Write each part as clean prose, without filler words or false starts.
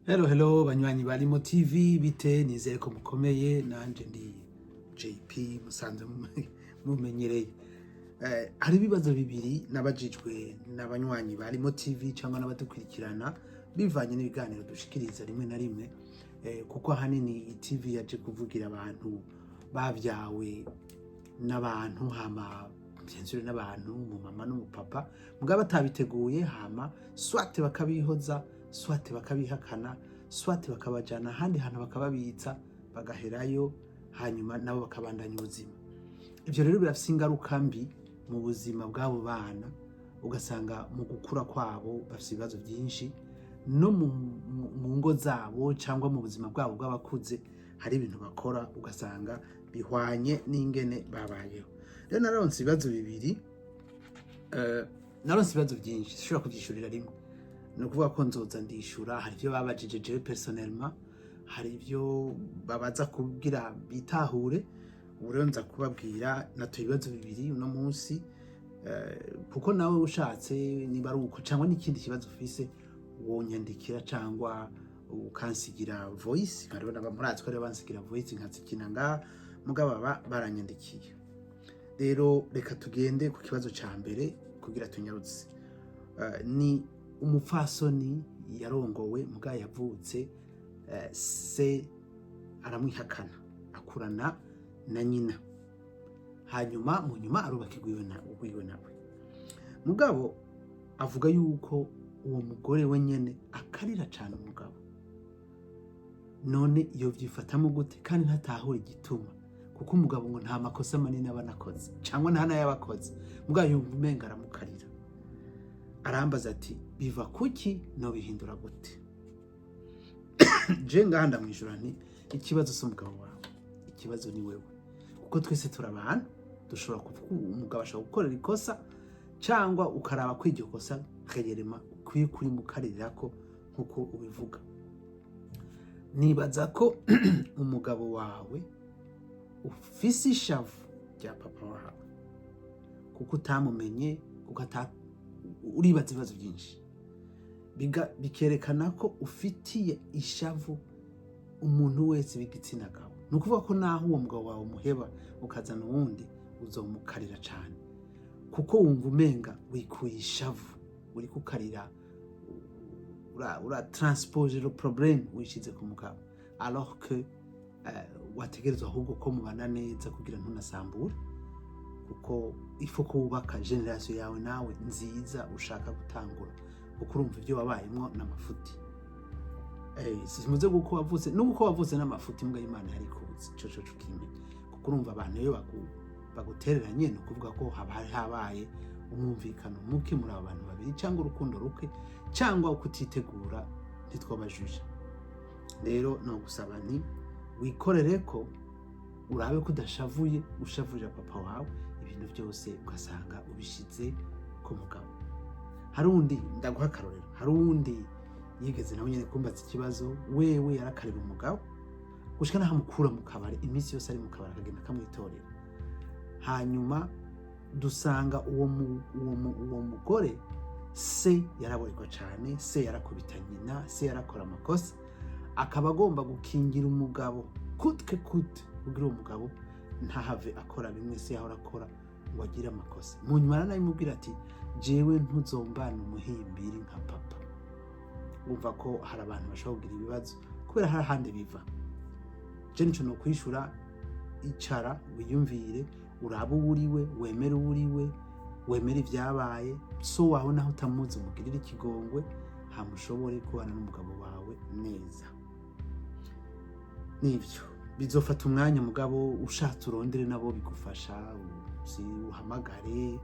Hello, hello, banywanyi ba Limo TV, bite? Nizere ko mukomeye. Nanje ndi JP musanzwe mumenyereye. Hari ibibazo bibiri nabajijwe n'abanywanyi ba Limo TV cyangwa n'abadukurikirana bivanye n'ibiganiro dushikiriza rimwe na rimwe, kuko ahanini iyi TV yaje kuvugira abantu babyawe n'abantu, hama byenzure n'abantu, umumama n'umupapa, mugabo batabiteguye, hama soit bakabihoza, soit bakabihakana, soit bakabajana ahandi hantu bakababitsa bagaherayo, hanyuma nabo bakabandanya ubuzima. Ibyo rero birafise ingaruka mbi mu buzima bw'abo bana, ugasanga mu gukura kwabo bafise ibibazo byinshi, no mu ngo zabo cyangwa mu buzima bwabo bw'abakuze hari ibintu bakora ugasanga bihwanye n'ingene babayeho. Rero naronse ibibazo bibiri, naronse ibibazo byinshi sinshobora kubyishurira rimwe. Ni ukuvuga ko nzoza ndishura. Hari ibyo babajije jewe personnellement, hari ibyo babaza kugira bitahure. Ubu rero nza kubabwira, natoye ibibazo bibiri uno munsi, kuko nawe ushatse, niba ari uko cyangwa n'ikindi kibazo ufise, wonyandikira cyangwa ukansigira voice. Hariho n'abamurazi ko aribo bansigira voice nkazikina ngaha, mugabo baba baranyandikiye. Rero reka tugende ku kibazo ca mbere kugira tunyarutse. Ni umupfasoni yarongowe, mugabo yavutse se aramwihakana, akurana na nyina, hanyuma mu nyuma arubaka ugwiwe nawe. Mugabo avuga yuko uwo mugore we nyene akarira cane umugabo. None iyo vyifatamo gute kandi ntatahura igituma? Kuko umugabo ngo nta makosa manini aba anakoze cyangwa nta n'ayabakoze, mugabo yumva umenga aramukarira. Arambaza ati: "Biva kuki? Nobihindura gute?" Je ngaha ndamwijura nti: "Ikibazo si umugabo wawe, ikibazo ni wewe, kuko twese turi abantu dushobora kuvuga. Umugabo ashobora gukorera ikosa, cyangwa ukaraba ko iryo kosa réellement ukwiye kurimukaririra ko nkuko ubivuga. Nibaza ko umugabo wawe ufise ishavu rya papa wawe kuko utamumenye, kuko uribaza ibibazo byinshi, bikerekana ko ufitiye ishavu umuntu wese w'igitsina gabo. Ni ukuvuga ko naho uwo mugabo wawe umuheba ukazana uwundi, uzomukarira cyane, kuko wumva umenga wikuye ishavu, uri kukarira, ura transposer le problème wishize ku mugabo, alors que wategerezwa ahubwo ko mubana neza kugira ntunasambure, kuko ifo ko wubaka génération yawe nawe nziza ushaka gutangura, kuko urumva ibyo wabayemwo n'amafuti. Simuze guko wavutse nuko wavutse n'amafuti, mbwa Imana yari kuzi ico co ukimenya, kuko urumva abantu iyo bagutereranye, ni ukuvuga ko haba hari habaye umwumvikano muke muri abo bantu babiri, cyangwa urukundo ruke, cyangwa kutitegura, ntitwabajuje. Rero no gusaba nti wikorere ko urabe ko udashavuye, ushavurira papa wawe, ibintu byose ugasanga ubishize ku mugabo. Hari undi, ndaguha akarorero, hari uwundi yigeze nawe nyine kumbaza ikibazo. Wewe yarakarira umugabo gushika naho amukura mu kabari, iminsi yose ari mu kabari akagenda akamwitorera. Hanyuma dusanga uwo mugore se yaraborerwa cyane, se yarakubita nyina, se yarakora amakosa, akaba agomba gukingira umugabo kutwe kute kugira uwo mugabo ntahave akora bimwe se yahora akora, ngo agire amakosa. Mu nyuma aranabimubwira ati: "Jewe ntuzombana umuhimbiri nka papa." Wumva ko hari abantu bashobora kugira ibibazo kubera hari ahandi biva. Je nico nokwishura: icara wiyumvire, urabe uwo uriwe, wemere uwo uriwe, wemere ibyabaye. So wawe naho utamuzi, umugirire ikigongwe, hama ushobore kubana n'umugabo wawe neza. Nivyo bizofata umwanya, mugabo ushatse urondere nabo bigufasha, si uhamagare,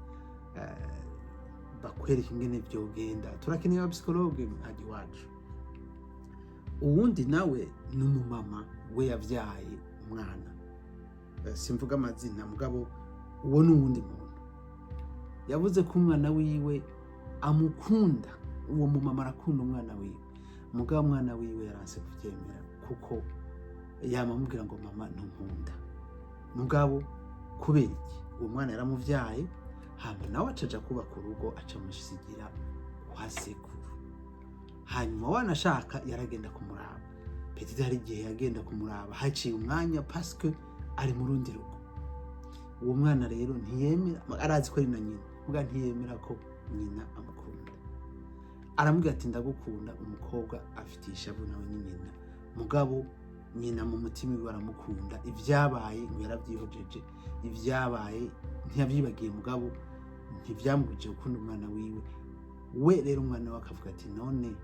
bakwereke ingene vyogenda. Turakeneye aba psychologue hajya iwacu. Uwundi nawe ni umumama we yavyaye umwana. Simvuga amazina, mugabo uwo ni uwundi muntu yavuze ko umwana wiwe amukunda. Uwo mumama arakunda umwana wiwe, mugabo umwana wiwe yaranse kuvyemera, kuko yama amubwira ngo: "Mama, ntunkunda." Mugabo kubera iki? Uwo mwana yaramuvyaye, hama nawe acaja kubaka urugo, aca amusigira kwa sekuru. Hanyuma wanashaka yaragenda kumuraba. Peut-être hari igihe yagenda kumuraba haciye umwanya, parce que ari mu rundi rugo. Uwo mwana rero ntiyemera, arazi ko ari na nyina, muga ntiyemera ko nyina amukunda. Aramubwira ati: "Ndagukunda." Umukobwa afitiye ishavu nawe ni nyina, mugabo nyina mu mutima iwe aramukunda. Ibyabaye ngo yarabyihojeje, ibyabaye ntiyabyibagiye, mugabo ntibyamubujije gukunda umwana wiwe. We rero umwana we akavuga ati: "None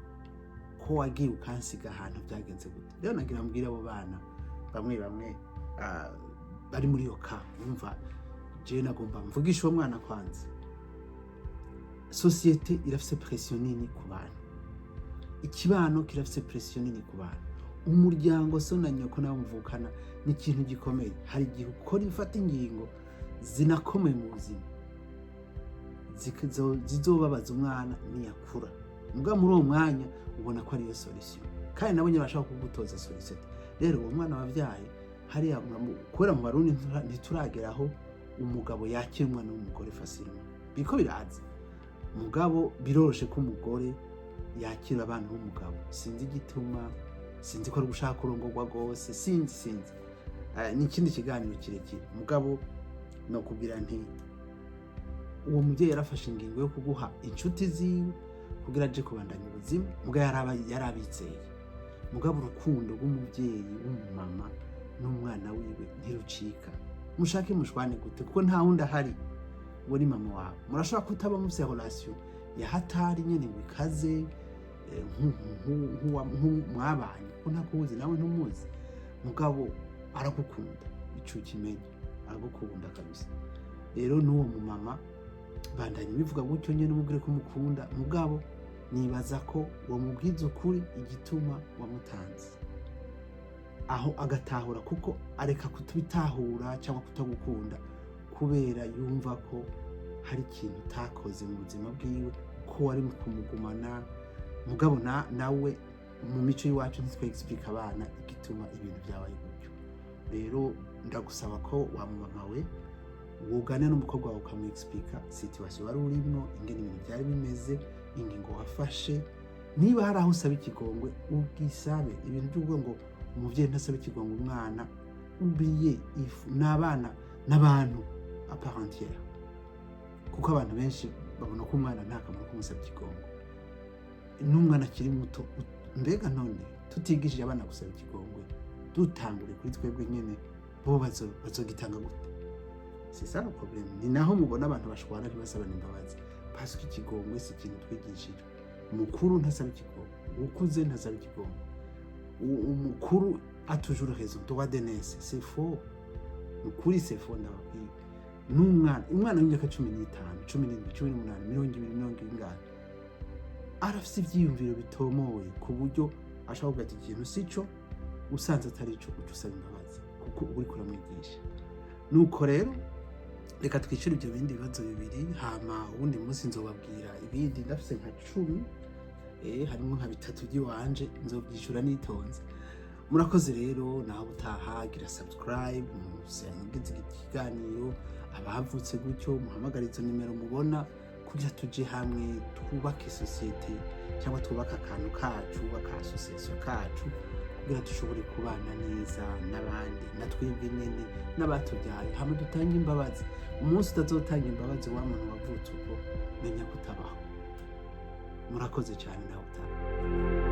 ko wagiye ukansiga ahantu, byagenze gute?" Rero nagira mbwire abo bana bamwe bamwe bari muri iyo cas. Wumva jewe nagomba mvugisha uwo mwana kwanza. Société irafise pression nini ku bantu, ikibano kirafise pression nini ku bantu, umuryango, so na nyoko nabo muvukana, ni ikintu gikomeye. Hari igihe ukora, ifata ingingo zinakomeye mu buzima zizobabaza umwana niyakura. Mbwa muri uwo mwanya ubona ko ariyo solution, kandi nabo nyine bashaka kugutoza solution. Rero uwo mwana wabyaye hariya kubera mu Barundi ntiturageraho umugabo yakira umwana w'umugore facilement, biriko biraza. Mugabo biroroshe ko umugore yakira abana b'umugabo. Sinzi igituma, sinzi ko ari gushaka kurongorwa rwose, sinzi. Ni ikindi kiganiro kirekire. Mugabo nokubwira nti uwo mubyeyi yarafashe ingingo yo kuguha inshuti ziwe kugira aje kubandanya ubuzima. Mugabo yarabizeye. Mugabo urukundo rw'umubyeyi w'umumama n'umwana wiwe ntirucika, mushake mushwane gute, kuko nta wundi ahari, uwo ni mama wawe. Murashobora kutaba mufise relation ya hatari nyene ngo ikaze mwabanye, kuko ntakuzi nawe ntumuzi, mugabo aragukunda. Ico ukimenye, aragukunda kabisa. Rero n'uwo mumama, bandanye bivuga gutyo nyene, umubwire ko umukunda. Mugabo nibaza ko wamubwiza ukuri igituma wamutanze, aho agatahura, kuko areka kutubitahura cyangwa kutagukunda kubera yumva ko hari ikintu utakoze mu buzima bwiwe, ko wari mu kumugumana. Mugabo nawe mu mico y'iwacu ntitwexplique abana igituma ibintu byabaye gutyo. Rero ndagusaba ko wa mumama we wugane n'umukobwa wawe, ukamwexpliqua situation wari urimwo, ingene ibintu byari bimeze, ingingo wafashe. Niba hari aho usaba ikigongwe, ubwisabe. Ibintu by'ubwo ngo umubyeyi ntasaba ikigongwe umwana, oubliez. Ifu n'abana n'abantu à part entière, kuko abantu benshi babona ko umwana nta kamaro kumusaba ikigongwe n'umwana akiri muto. Mbega none tutigishije abana gusaba ikigongwe, dutangure kuri twebwe nyene, bo bazogitanga gute? C'est ça le problème. Ni naho mubona abantu bashwana ntibasabane imbabazi, parce que ikigongwe si ikintu twigishijwe. Umukuru ntasaba ikigongwe, ukuze ntasaba ikigongwe. Umukuru a toujours raison, droit d'aînesse. C'est faux, ukuri c'est faux. Ndababwira, n'umwana, umwana w'imyaka 15, 17, 18, 20, mirongo ingahe, arafise ivyiyumviro bitomoye ku buryo ashobora kuvuga ati ikintu si cyo. Usanze atari ico, uca usaba imbabazi, kuko uba uriko uramwigisha. Nuko rero reka twishyure ibyo bindi bibazo bibiri, hama uwundi munsi nzobabwira ibindi. Ndafise nka 10, harimo nka bitatu by'iwanje, nzobyishyura nitonze. Murakoze rero, nawe utaha. Gira subscribe, musangize ikiganiro abavutse gutyo, muhamagare izo nimero mubona kugira tuje hamwe twubake société, cyangwa twubake akantu kacu, aka association kacu, kugira dushobore kubana neza n'abandi, na twebwe nyene n'abatubyaye, hama dutange imbabazi. Umunsi utazotanga imbabazi wa muntu wavutse uko, menya ko utabaho. Murakoze cyane, nawe utaha.